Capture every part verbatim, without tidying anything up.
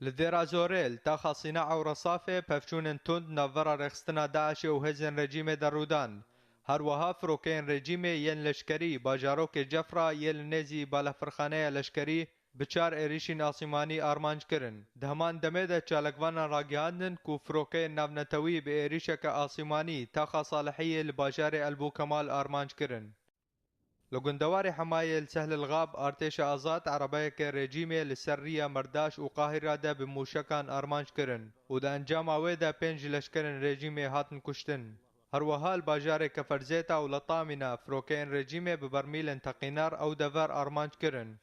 Li Dêra Zorê, li taxa Sîna û Resafê pevçûnên tund navbera rêxistina DAIŞê û hêzên rejîmê de rûdan. Her wiha firokeyên rejîmê yên leşkerî bajarokê Cefra yê li nêzî balafirxaneya leşkerî bi çar êrîşên asîmanî armanc kirin. Di heman demê de çalakvanan ragihandin ku firokeyên navnetewî bi êrîşeke asîmanî taxa Salihiyê li bajarê Elbû Kemal armanc kirin. Li gundewarê Hemayê li Sehlil Xab artêşa azad erebeyeke rejîmê li ser riya Merdaş û Qahîra de bi mûşekan armanc kirin û di encama wê de pênc ji leşkerên rejîmê hatin kuştin. Her wiha li bajarê Keferzêta û Letamîna firokeyên rejîmê bi bermîlên teqînar ew dever armanc kirin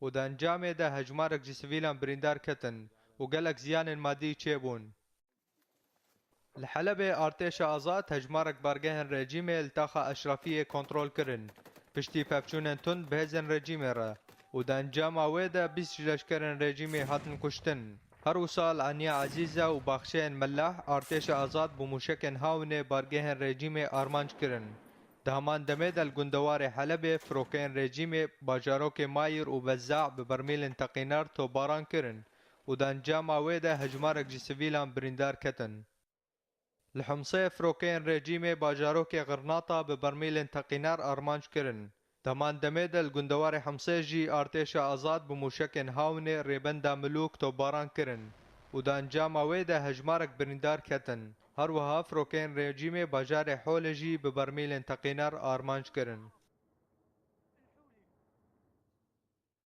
û di encamê de hejmarek ji sivîlan birîndar ketin û gelek ziyanên madî çêbûn. Li Helebê artêşa azad hejmarek bargehên rejîmê li taxa Eşrefiyê kontrol kirin, piştî pevçûnên tund bi hêzên rejîmê re û di encama wê de bîst ji leşkerên rejîmê hatin kuştin. Her wisa li Eniya Ezîze û baxçeyên Melah artêşa azad bi mûşekên Hawnê bargehên rejîmê armanc kirin. Di heman demê de li gundewarê Helebê firokeyên rejîmê bajarokê Mayir û Bezza bi bermîlên teqînar topbaran kirin û di encama wê de hejmarek ji sivîlan birîndar ketin. Li Himsê firokeyên rejîmê bajarokê Xirnata bi bermîlên teqînar armanc kirin. Di heman demê de li gundewarê Himsê jî artêşa azad bi mûşekên Hawnê Rêbenda Milûk topbaran kirin û di encama wê de hejmarek birîndar ketin. Her wiha firokeyên rejîmê bajarê Holê jî bi bermîlên teqînar armanc kirin.